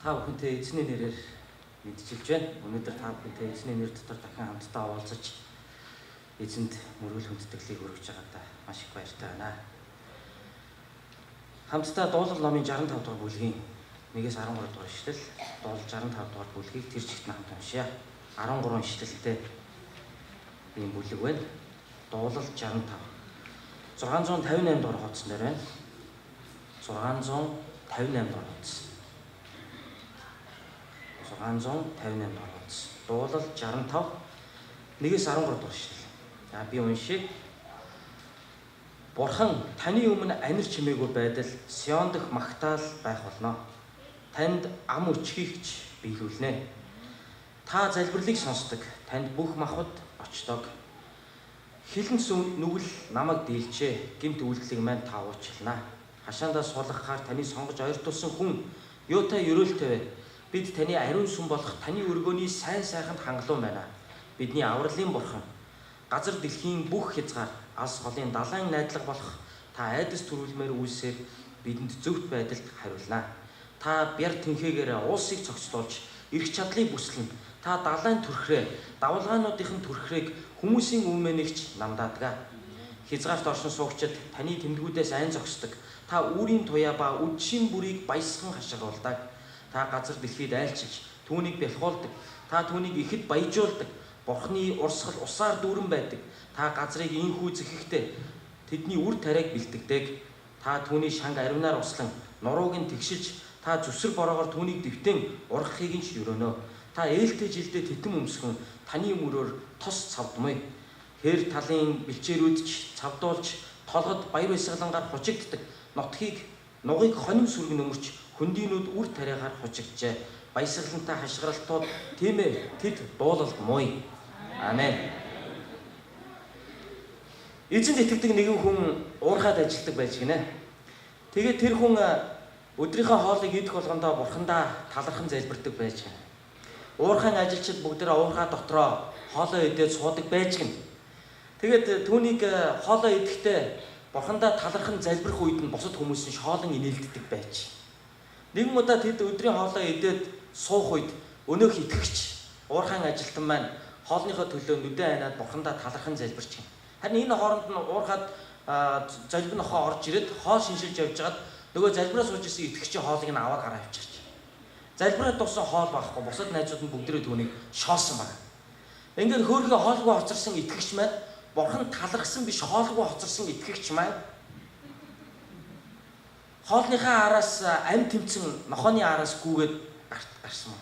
Та бүхэнтэй эзний нэрээр мэдчилж байна. Өнөөдөр та бүхэнтэй эзний нэр дотор дахин хамтдаа уулзаж эзэнд мөргөл хүндэтгэлийг өргөж байгаадаа маш их баяртай байна. Хамтдаа дуулал номын 65 дугаар бүлгийн 1-ээс 13 дугаар ишлэл, дуулал 65 дугаар бүлгийг тэр чигт хамт уншъя. 13 ишлэлтэй ийм бүлэг байна. Дуулал 65. 658 дугаар хуудсан дээр байна. 658 дугаар хуудас. 658 дугаар хуудас. Дуулал 65 1-ээс 13 дугаар ишлэл. За би уншъя. Бурхан таны өмнө анир чимээгүй байдал Сион дэх магтаал байх болно. Танд ам өчгийгч биелүүлнэ. Та залбирлыг сонсдог. Танд бүх махбод очдог. Хилэн нүгэл намайг дийлжээ. Гэмт үйлдэлийг маань та уучлана. Хашаандаа сулгахаар таны сонгож ойртуулсан хүн юутай ерөөлтэй вэ? Бид таны ариун сүм болох таны өргөөний сайн сайханд хангалуун байна. Бидний авралын бурхан газар дэлхийн бүх хязгаар алс холын далайн найдлага болох та айдас төрүүлмээр үйлсээр бидэнд зөвхт байдалд хариулна. Та бяр тэнхээгээр уулсыг цогцлуулж эрх чадлыг бүслэн та далайн төрхрээ давалгаануудын төрхрийг хүмүүсийн өмнөгч намдаадаг. Хязгаарт оршин суугчид таны тэмдгүүдээс айн зогсдог. Та үүрийн туяа ба үдшийн бүрийг баясган хашгируулдаг. Та газар дэлхийд айлчилж түүнийг бялхуулдаг. Та түүнийг ихэд баяжуулдаг. Бурхны урсгал усаар дүүрэн байдаг. Та газрыг инхүү зэхэхдээ тэдний үр тариаг бэлтгэдэг. Та түүний шанг аривнаар услан нурууг нь тэгшилж та зүсэр бороогоор түүнийг дэвтэн ургахыг нь ч өрөөнө. Та ээлтэй жилдээ тэтэн өмсгөн таны мөрөөр тос цавдмыг. Хээр талын бэлчээрүүд ч цавдуулж толгод баяр баясгалангаар хучигддаг. Нутгийг нугыг хонин сүргэн өмөрч хөндийнүүд үр тариагаар хучигджээ. Баясгалантай хашгиралтууд тийм ээ тэд дуулалд мууй. Амен. Эзэнд итгэдэг нэгэн хүн уурхаад ажилладаг байж гинэ. Тэгээд тэр хүн өдрийнхөө хоолыг идэх болгондоо бурхандаа талархан залбирдаг байж гинэ. Уурхайн ажилчид бүгдээрээ уурхаа дотроо хоолоо идээд суудаг байж гинэ. Тэгээд түүнийг хоолоо идэхдээ бурхандаа талархан залбирх үед нь бусад хүмүүс нь шоолон инээлддэг байж. Нэгэн удаа тэд өдрийн хоолоо идээд суух үед өнөөх итгэгч уурхайн ажилтан маань хоолныхоо төлөө нүдэн айнаад бурхандаа талархан залбирч гин. Харин энэ хооронд нь уурхаад залбир нохоо орж ирээд хоол шиншилж явж байгаад нөгөө залбираа сууж исэн итгэгчийн хоолыг нь аваад гараа авчирч. Залбираа дууссан хоол байхгүй бусад найзууд нь бүгдээрээ түүнийг шоосон баг. Ингээд хөөрхөө хоолгүй хоцорсон итгэгч маань бурхан талархсан биш хоолгүй хоцорсон итгэгч маань хоолныхаа араас ам тэмцэн нохооны араас гүгээд гарсан юм.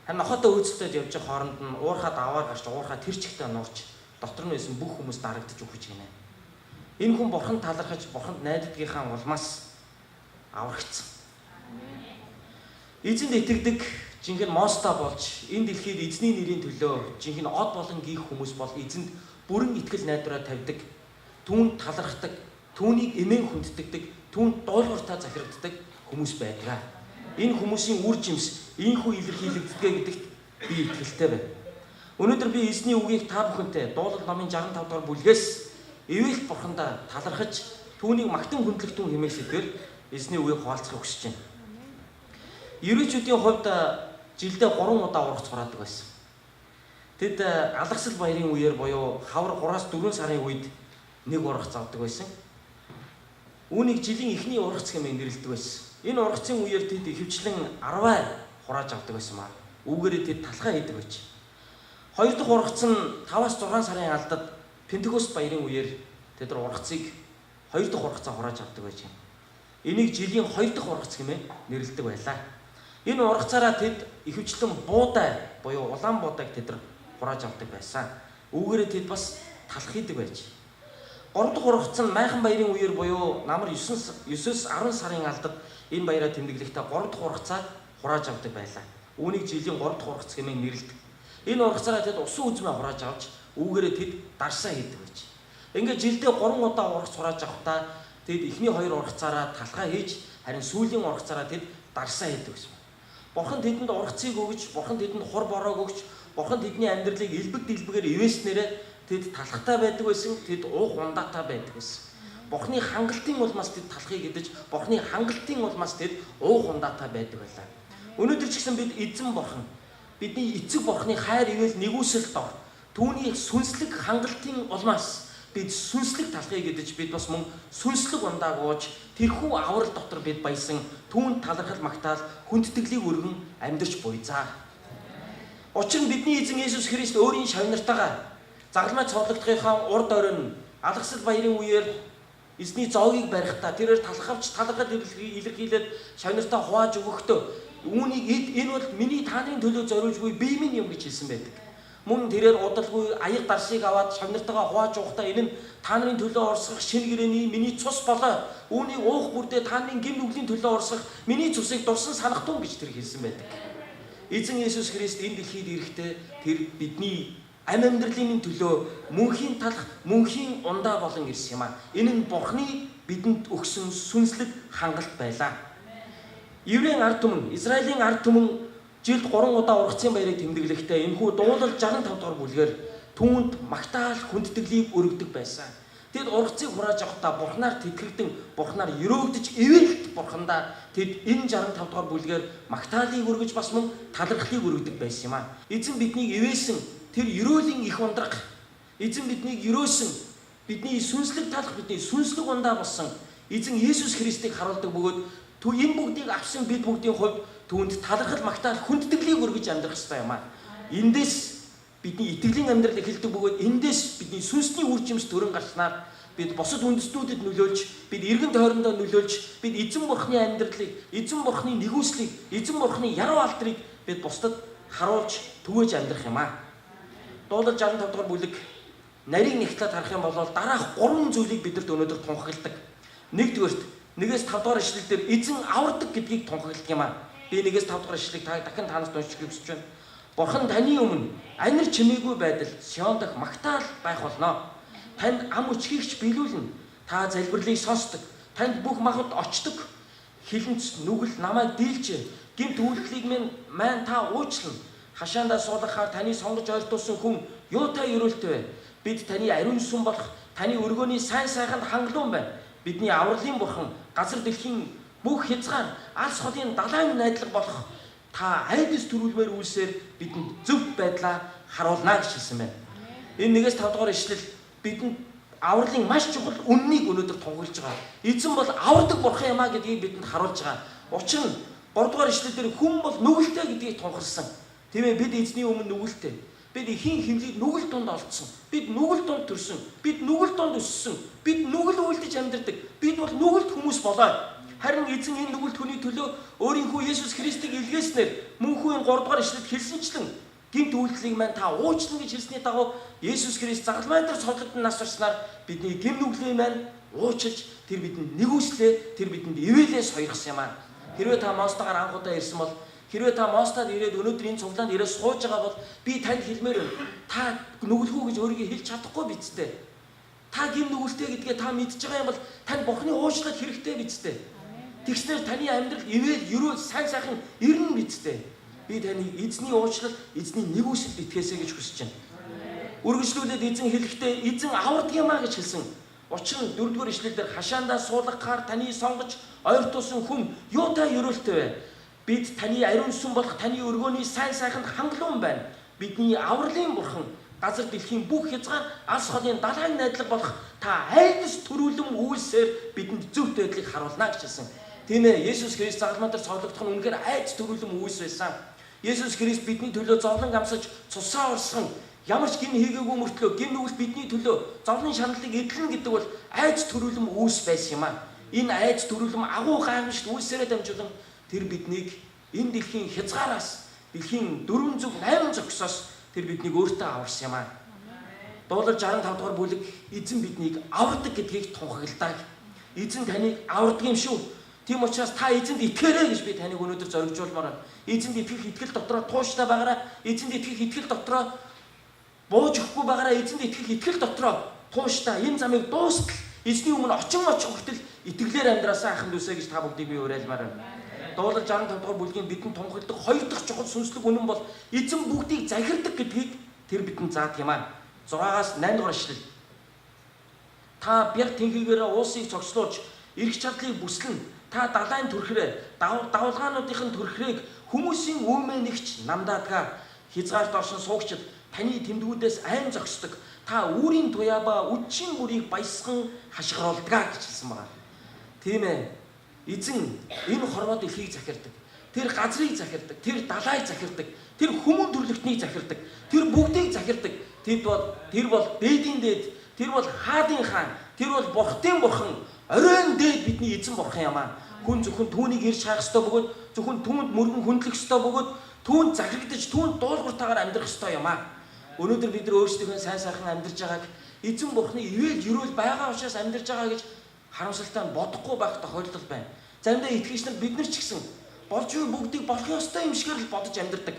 Харин нохоотой өөцөлтөд явж байгаа хооронд нь уурхаад аваар гарч уурхаа тэр чигтээ нуурч дотор нь байсан бүх хүмүүс дарагдаж үхэж гинэ. Энэ хүн бурханд талархаж бурханд найддгийнхаа улмаас аврагдсан. Эзэнд итгэдэг жинхэнэ моста болж энэ дэлхийд эзний нэрийн төлөө жинхэнэ од болон гих хүмүүс бол эзэнд бүрэн итгэл найдвараа тавьдаг, түүнд талархдаг, түүнийг эмээн хүндэтгдэг, түүнд дуулууртаа захирагддаг хүмүүс байдаг. Энэ хүмүүсийн үр жимс ийхүү илэрхийлэгддэг гэдэгт би итгэлтэй байна. Өнөөдөр би эзний үгийг та бүхэнтэй дуулал номын 65 дугаар бүлгээс ивэлт бурхандаа талархаж түүнийг магтан хүндлэх түн хэмээх сэдвээр эзний үгийг хуваалцахыг хүсэж байна. Еврейчүүдийн хувьд жилдээ 3 удаа ургац хураадаг байсан. Тэд алгасал баярын үеэр буюу хавар 3-4 сарын үед нэг ургац авдаг байсан. Үүнийг жилийн эхний ургац хэмээн нэрлэдэг байсан. Энэ ургацын үеэр тэд ихэвчлэн 10 хурааж авдаг байсан маа. Үүгээрээ тэд талхаа хийдэг байж. Хоёр дахь ургац нь 5-6 сарын алдад Пентекост баярын үеэр тэд нар ургацыг хоёр дахь ургацаа хурааж авдаг байж. Энийг жилийн хоёр дахь ургац хэмээн нэрлэдэг байлаа. Энэ ургацаараа тэд ихэвчлэн буудай буюу улаан буудаг тэд нар хурааж авдаг байсан. Үүгээрээ тэд бас талх хийдэг байж. Гурав дахь ургац нь майхан баярын үеэр буюу намар 9-9-өөс 10 сарын алдад энэ баяраа тэмдэглэхдээ гурав дахь ургацаа хурааж авдаг байлаа. Үүнийг жилийн гурав дахь ургац хэмээн нэрлэдэг. Энэ ургацаараа тэд усан үзмээ хурааж авч үүгээрээ тэд дарсаа хийдэг байж. Ингээд жилдээ 3 удаа ургац хурааж авахдаа тэд эхний хоёр ургацаараа талхаа хийж харин сүүлийн ургацаараа тэд дарсаа хийдэг гэсэн. Бурхан тэдэнд ургацыг өгч, Бурхан тэдэнд хур бороог өгч, Бурхан тэдний амьдралыг элбэг дэлбэгээр ивэснээрээ тэд талхтай байдаг байсан, тэд уух ундаатай байдаг байсан. Бурханы хангалтын улмаас тэд талхыг идэж, Бурханы хангалтын улмаас тэд уух ундаатай байдаг байлаа. Өнөөдөр ч гэсэн бид эзэн бурхан, бидний эцэг бурханы хайр ивэл нэгүсэл дор түүний сүнслэг хангалтын улмаас бид сүнслэг талхыг идэж, бид бас мөн сүнслэг ундааг ууж, тэрхүү аврал дотор бид баясан түүнд талархал магтаал хүндэтгэлийг өргөн амьдарч буйзаа. Учир нь бидний эзэн Есүс Христ өөрийн шавь нартайгаа загалмай цовдлогдохынхаа урд оройн алгасал баярын үеэр эзний зоогийг барихтаа тэрээр талхавч талархал илэрхийлээд шавь нартаа хувааж өгөхдөө үүнийг эд, энэ бол миний та нарын төлөө зориулж буй бие минь юм гэж хэлсэн байдаг. Мөн тэрээр удалгүй аяга дарсыг аваад шавь нартайгаа хувааж уухдаа энэ нь та нарын төлөө урсгах шинэ гэрээний миний цус болоо. Үүнийг уух бүрдээ та нарын гэм нүглийн төлөө урсгах миний цусыг дурсан санахтун гэж тэр хэлсэн байдаг. Эзэн Есүс Христ энэ дэлхийд ирэхдээ тэр бидний амь амьдралын төлөө мөнхийн талх, мөнхийн ундаа болон ирсэн юм а. Энэ нь Бурхны бидэнд өгсөн сүнслэг хангалт байлаа. Еврейн ард түмэн, Израилийн ард түмэн жилд 3 удаа ургацын баярыг тэмдэглэхдээ энэхүү дуулал 65 дугаар бүлгээр түүнд магтаал хүндэтгэлийг өргөдөг байсан. Тэд ургацыг хурааж авахдаа Бурханаар тэтгэгдэн, Бурханаар өрөөгдөж, ивэлт Бурхандаа тэд энэ 65 дугаар бүлгээр магтаалыг өргөж бас мөн талархлыг өргөдөг байсан юм а. Эзэн биднийг ивээсэн тэр ерөөлийн их ундраг, эзэн биднийг ерөөсөн бидний сүнслэг талх, бидний сүнслэг ундаа болсон эзэн Есүс Христийг харуулдаг бөгөөд энэ бүгдийг авсан бид бүгдийн хувьд түүнд талархал магтаал хүндэтгэлийг өргөж амьдрах ёстой юм а. Эндээс бидний итгэлийн амьдрал эхэлдэг бөгөөд эндээс бидний сүнсний үр жимс төрөн гарснаар бид бусад үндэстнүүдэд нөлөөлж, бид эргэн тойрондоо нөлөөлж, бид эзэн бурхны амьдралыг, эзэн бурхны нэгүслийг, эзэн бурхны яруу алдрыг бид бусдад харуулж түгээж амьдрах юм а. Дуулал 65 дугаар бүлэг нарийн нэгтлээд харах юм бол дараах 3 зүйлийг бидэрт өнөөдөр тунхагладаг. Нэгдүгээрт 1-ээс 5 дугаар ишлэл дээр эзэн авардаг гэдгийг тунхагладаг юм а. Би 1-ээс 5 дугаар ишлэлийг та дахин танаас уншихыг хүсэж байна. Бурхан таны өмнө анир чимээгүй байдал Сион дахь магтаал байх болно. Танд ам өчгийгч биелүүлнэ. Та залбирлыг сонсдог. Танд бүх махбод очдог. Хилэнц нүгэл намайг дийлж, гэмт үйлдэлийг минь маань та уучлана. Хашаандаа суулгахаар таны сонгож ойртуулсан хүн юутай ерөөлтэй вэ? Бид таны ариун сүм болох таны өргөөний сайн сайханд хангалуун байна. Бидний авралын бурхан газар дэлхийн бүх хязгаар алс холын далайн найдлага болох та айдас төрүүлмээр үйлсээр бидэнд зөв байдлаа харуулна гэж хэлсэн байна. Энэ 1-ээс 5 дугаар ишлэл бидэнд авралын маш чухал үннийг өнөөдөр тунхаглаж байгаа. Эзэн бол авардаг бурхан юм а гэдгийг бидэнд харуулж байгаа. Учир нь 3 дугаар ишлэл дээр хүн бол нүгэлтэй гэдгийг тунхагласан. Тийм ээ, бид эзний өмнө нүгэлтэй. Бид эхийн хэмлийг нүгэл дунд олдсон. Бид нүгэл дунд төрсөн. Бид нүгэл дунд өссөн. Бид нүгэл үйлдэж амьдардаг. Бид бол нүгэлт хүмүүс болоо. Харин эзэн энэ нүгэлт хүний төлөө өөрийнхөө Есүс Христийг илгээснээр мөнхүү энэ 3 дугаар ишлэлд хэлсэнчлэн гэмт үйлдэлийг маань та уучлана гэж хэлсний дагуу Есүс Христ загалмай дээр цовдлогдсон нас барснаар бидний гэм нүглийн маань уучлж, тэр бидэнд нэгүслээ, тэр бидэнд ивэлээ сойрхсон юм аа. Хэрвээ та Мостагаар анх удаа ирсэн бол, хэрвээ та Мостад ирээд өнөөдөр энэ цуглаанд ирээд сууж байгаа бол би танд хэлмээр байна. Та нүгэлгүй гэж өөрийгөө хэлж чадахгүй биз дээ. Та гэм нүгэлтэй гэдгээ та мэдж байгаа юм бол танд Бурхны уучлал хэрэгтэй биз дээ. Тэгснээр таны амьдрал ивэл ерөөл сайн сайхан ирнэ биз дээ. Би таны эзний уучлал, эзний нэгүсэлд итгэсэй гэж хүсэж байна. Үргэлжлүүлээд эзэн хэлэхдээ эзэн авардаг юм а гэж хэлсэн. Учир нь 4 дугаар ишлэл дээр хашаандаа суулгахаар таны сонгож ойртуулсан хүн юутай ерөөлтэй вэ? Бид таны ариун сүм болох таны өргөөний сайн сайханд хангалуун байна. Бидний авралын бурхан газар дэлхийн бүх хязгаар алс холын далайн найдлага болох та айдас төрүүлэн үйлсээр бидэнд зөв байдлыг харуулна гэж хэлсэн. Тийм ээ, Есүс Христ загалмай дээр цовдлогдох нь үнэхээр айдас төрүүлэн үйлс байсан. Есүс Христ бидний төлөө зовлон амсаж цусаа урсган ямар ч гин хийгээгүй мөртлөө гин нүгэл бидний төлөө зовлон шаналлыг эдлэн гэдэг бол айдас төрүүлэн үйлс байсан юм а. Энэ айдас төрүүлэн агуу гайхамшигт үйлсээрээ дамжуулан тэр биднийг энэ дэлхийн хязгаараас дэлхийн 408 зогсоос тэр биднийг өөртөө аварсан юм а. Дуулал 65 дугаар бүлэг эзэн биднийг авардаг гэдгийг тунхагладаг. Эзэн таныг авардаг юм шүү. Тийм учраас та эзэнд итгээрэй гэж би таныг өнөөдөр зоригжуулмаар байна. Эзэнд итгэх итгэл дотроо тууштай байгаарай. Эзэнд итгэх итгэл дотроо бууж өгөхгүй байгаарай. Эзэнд итгэх итгэл дотроо тууштай энэ замыг дуустал эзний өмнө очин очих хүртэл итгэлээр амьдраасаа ахын дүүсээ гэж та бүгдийг би уриалмаар байна. Дуулал 65 дугаар бүлгийн бидэнд тунхагладаг хоёр дахь чухал сүнслэг үнэн бол эзэн бүгдийг захирдаг гэдгийг тэр бидэнд заадаг юм аа. 6-аас 8 дугаар ишлэл. Та бяр тэнхийгээр уусыг цогцлуулж эрх чадлыг бүслэн Та далайн төрхрээ, давлгаануудын төрхрийг хүмүүсийн үүмээ нэгч намдаадаг. Хязгаарт оршин суугчид таны тэмдгүүдээс айн зогсдог. Та үүрийн туяа ба үдшийн бүрийг баясган хашгируулдаг гэж хэлсэн байна. Тийм ээ. Эзэн энэ хорвоо дэлхийг захирдаг. Тэр газрыг захирдаг, тэр далайг захирдаг, тэр хүмүүн төрлөختнийг захирдаг, тэр бүгдийг захирдаг. Тэр бол дээдийн дээд, тэр бол хаадын хаан, тэр бол бурхтын бурхан, оройн дээд бидний эзэн бурхан юм аа. Хүн зөвхөн түүнийг ирж хайх ёстой бөгөөд зөвхөн түүнд мөргөн хүндлэх ёстой бөгөөд түүнд захирагдаж, түүнд дуулууртайгаар амьдрах ёстой юм аа. Өнөөдөр бид нар өөрсдийнхөө сайн сайхан амьдарч байгааг эзэн бурхны ивэл ерөөл байгаа учраас амьдарч байгаа гэж харамсалтай нь бодохгүй байх тохиолдол байна. Заримдаа итгэгч нар бид нар ч гэсэн болж буй бүгдийг болох ёстой юм шигээр л бодож амьдардаг.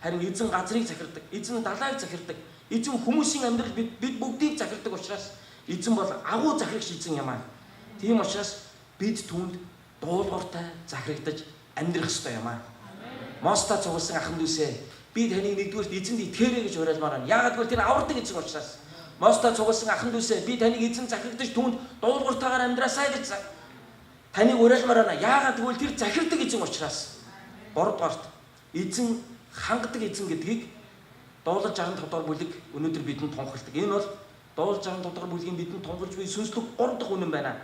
Харин эзэн газрыг захирдаг, эзэн далайг захирдаг, эзэн хүмүүсийн амьдрал бид бүгдийг захирдаг учраас эзэн бол агуу захирагч эзэн юм аа. Тийм учраас бид түүнд дуулууртай захирагдаж амьдрах ёстой юм аа. Моста цугласан ахын дүүсээ, би таныг нэгдүгээрт эзэнд итгээрэй гэж уриалмаар байна. Яагаад гэвэл тэр авардаг эзэн учраас. Моста цугласан ахын дүүсээ, би таныг эзэн захирагдаж түүнд дуулууртайгаар амьдраасай гэж таныг уриалмаар байна. Яагаад гэвэл тэр захирдаг эзэн учраас. 3 дугаарт эзэн хангадаг эзэн гэдгийг Дуулал 65 дугаар бүлэг өнөөдөр бидэнд тунхагладаг. Энэ бол Дуулал 65 дугаар бүлгийн бидэнд тунхаглаж буй сүнслэг 3 дахь үнэн байна.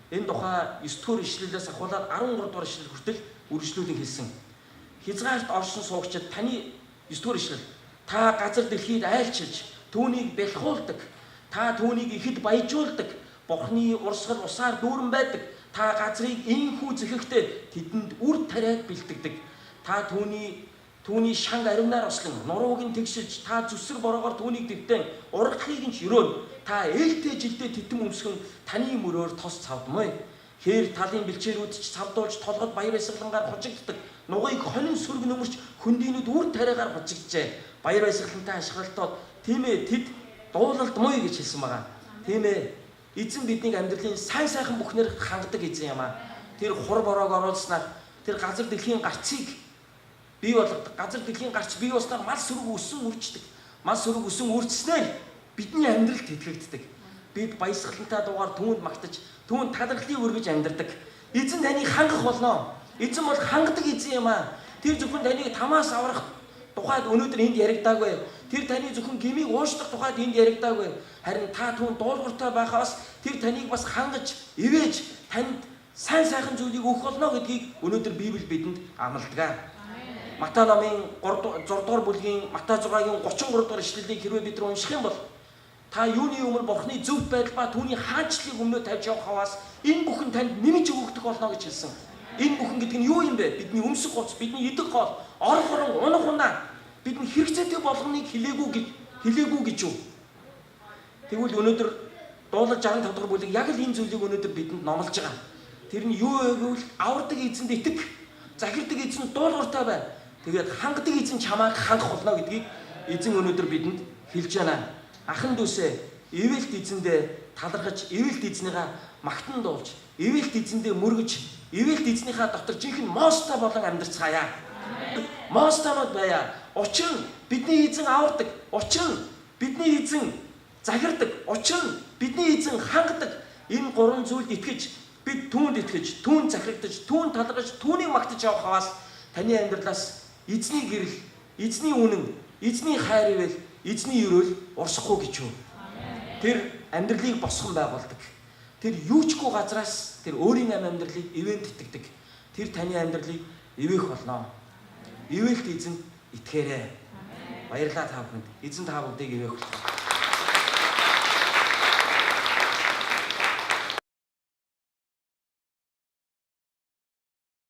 Энэ тухай 9 дугаар ишлэлээс ахуулаад 13 дугаар ишлэл хүртэл үргэлжлүүлэн хэлсэн. Хязгаарт оршин суугчид таны 9 дугаар ишлэл та газар дэлхийд айлчилж түүнийг бэлхуулдаг. Та түүнийг ихэд баяжуулдаг. Бурхны урсгал усаар дүүрэн байдаг. Та газрыг инхүү зэхэхдээ тэдэнд үр тариаг бэлтгэдэг. Та түүний шанг аривнаар ослон нурууг нь тэгшилж та зүсэр бороогоор түүнийг дэвтэн ургахыг нь ч өрөөн. Та ээлтэй жилдээ титэм өмсгөн таны мөрөөр тос цавдмаа. Хээр талын бэлчээрүүд ч цавдуулж толгод баяр баясгалангаар хужигддаг. Нугыг хонин сүрэг нөмөрч хөндийнүүд үр тариагаар хужигджээ. Баяр баясгалантай ашиглалтууд тийм ээ тэд дуулалд муу гэж хэлсэн байгаа. Тийм ээ. Эзэн биднийг амьдралын сайн сайхан бүхнээр хангадаг эзэн юм аа. Тэр хур бороог оруулснаар тэр газар дэлхийн гарцыг бий болгодог. Газар дэлхийн гарч бий болсноор мал сөрөг өссөн үрждэг. Мал сөрөг өссөн үржснээр бидний амьдрал тэтгэгддэг. Бид баясгалантай дуугаар түүнд магтаж, түүнд талархлыг өргөж амьдардаг. Эзэн таныг хангах болно. Эзэн бол хангадаг эзэн юм аа. Тэр зөвхөн таныг тамаас аврах тухайд өнөөдөр энд яригдаагүй. Тэр таны зөвхөн гмийг уушлах тухайд энд яригдаагүй. Харин та түүнд дуулууртай байхаас тэр таныг бас хангаж, ивэж, танд сайн сайхан зүйлийг өгөх болно гэдгийг өнөөдөр Библи бидэнд амладаг. Матай номын 6 дугаар бүлгийн Матай 6-гийн 33 дугаар ишлэлийг хэрвээ бид нар унших юм бол та юуны өмнө Бурхны зөвхт байдал ба түүний хаанчлалыг өмнөө тавьж явах хаваас энэ бүхэн танд нэмж өгөгдөх болно гэж хэлсэн. Энэ бүхэн гэдэг нь юу юм бэ? Бидний өмсөх хувцас, бидний идэх хоол, орох орон, унах унаа, бидний хэрэгцээтэй болгоныг хэлээгүй гэж юу? Тэгвэл өнөөдөр Дуулал 65 дугаар бүлэг яг л энэ зүйлийг өнөөдөр бидэнд номлож байгаа. Тэр нь юу вэ гэвэл авардаг эзэнд итэг, захирдаг эзэнд дуулууртай бай. Тэгээд хангадаг эзэн чамайг хангах болно гэдгийг эзэн өнөөдөр бидэнд хэлж байна. Ахан дүүсээ, ивэлт эзэндээ талархаж, ивэлт эзнийгаа магтан дуулж, ивэлт эзэндээ мөргөж, ивэлт эзнийхээ дотор жинхэнэ моста болон амьдарцгаая. Мостанууд байя. Учир нь бидний эзэн авардаг. Учир нь бидний эзэн захирдаг. Учир нь бидний эзэн хангадаг. Энэ гурван зүйлд итгэж, бид түүнд итгэж, түүнд захирагдаж, түүнд талархаж, түүнийг магтаж явах хаваас таны амьдралаас эзний гэрэл, эзний үнэн, эзний хайр ивэл, эзний өрөөл урсахгүй гэж юу. Тэр амьдралыг босгон байгуулдаг. Тэр юучгүй газраас тэр өөрийн амьдралыг ивэн тэтгэдэг. Тэр таны амьдралыг ивэх болно. Ивэлт эзэнд итгээрэй. Баярлалаа та бүхэнд. Эзэн та бүгдийг ивэх болтугай.